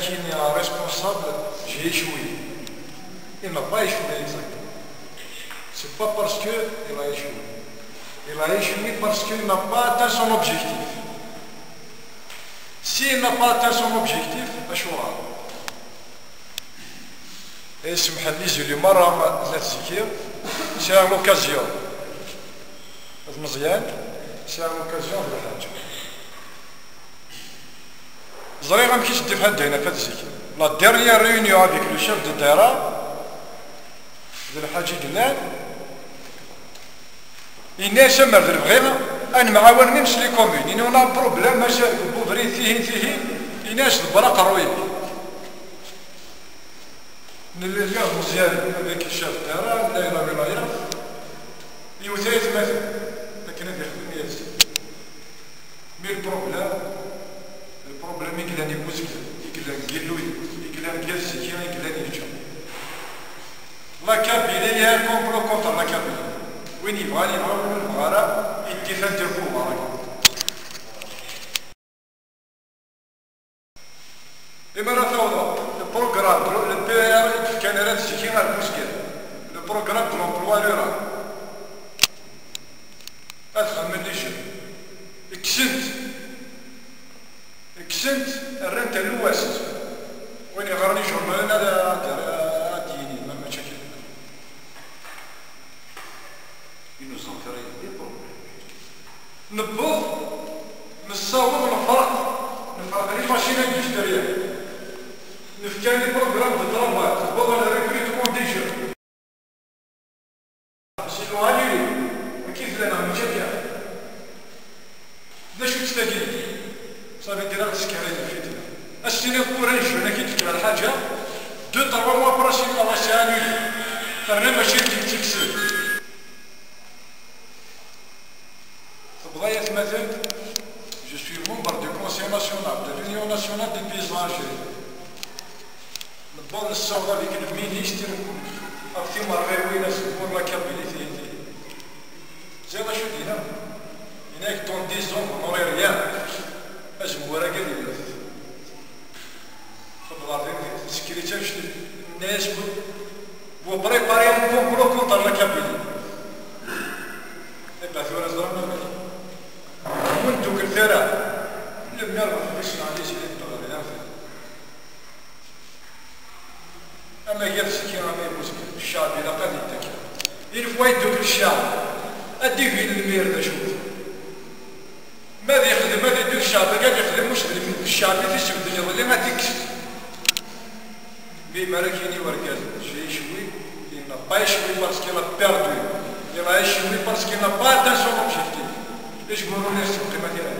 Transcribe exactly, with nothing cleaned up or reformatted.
Qui est responsable, j'ai échoué. Il n'a pas échoué exactement. C'est pas parce que il a échoué. Il a échoué parce qu'il n'a pas atteint son objectif. S'il n'a pas atteint son objectif, acu yeḍran? Ismeḥ-iyi, zuli merra la ttzikireɣ. Sɛiɣ l'occasion d Meẓyan, sɛiɣ l'occasion d Lḥaǧ. Ẓriɣ amek i s-d-ifad dayen ɣef zik. La dernière réunion avec le chef de terrain d Lḥaǧ i yellan, yenna-yas: "Amer d lebɣi, ad nemɛawan même s les communes. Ini on a un problème, maca deg ubrid, tihin, tihin." Yenna-yas: "Ḍebber aqerruy-ik." Nella lliɣ d Meẓyan avec le chef de terrain, nella la wilaya. Iwet aytmaten akken ad ixdem yid-sen. Mais le problème, le problème i yellan i Buzgan, i yellan deg Illuyen, i yellan deg At Ziki, i yellan yečča. La Kabylie, il y a un complot contre la Kabylie. Win yebɣan yebɣa, win ur nebɣi ara, yeddit ad d-yerr Mubarak. Imi ara tawḍeḍ, le programme, le P R i d-fkan ara d zik ɣer Buzgan. Le programme de l'emploi rural. Ad xedmen les jeunes. Kksen-t. Kksen-t, rran-t à l'ouest. Win yeɣran ijernayen ad, ad, ad d-yini, ma mačči akka. Ils nous ont créé des problèmes. Newweḍ, nessaweḍ, nefreq, nefreq les machines industrielles. Nefka les programmes de travail, newweḍ le recrutement des jeunes. Ils l'ont annulé. Wagi d lameɛna mačči akka. D acu-tt tagi? Ça veut dire ad teskar lfitna. Ad s-tiniḍ tura i jeunes-agi d-tekra lḥaǧa, deux, trois mois après, c'est annulé. Terna mačči d tikkelt. Tebḍa yatmaten, je suis membre du Conseil national de l'Union nationale des paysans algériens. Newweḍ nessaweḍ avec le ministre ɣef timerɣiwin, azemmur, la Kabylie, tihin, tihin. Ẓriɣ d acu d-yenna. Yenna-ak: "Dans dix ans, vous n'aurez rien." Azemmur-agi ad yemmet. Tebḍa din, tsekker-itt annect-en. Tenna-yas: "Vous, vous préparez un complot contre la Kabylie." Eh ben, tura ẓran amek. Ur neddukkel ara. Lemmer ɣef wissen ɛli zid i d-teɣri am ta. Ama gar Ziki, ama i Buzgan, ccɛeb ilaq ad yeddu akka. Une fois yeddukel ccɛeb, ad d-ibin lmir d acu-t. Ma ad yexdem, ad yeddu d ccɛeb-agi, ad yexdem, mec d ccɛeb i t-isbedden iḍelli, ad t-ikkes. Mi ara k-yini urgaz, j'ai échoué, il n'a pas échoué parce qu'il a perdu. Il a échoué parce qu'il n'a pas atteint son objectif. Ijmurun yesseqima tira.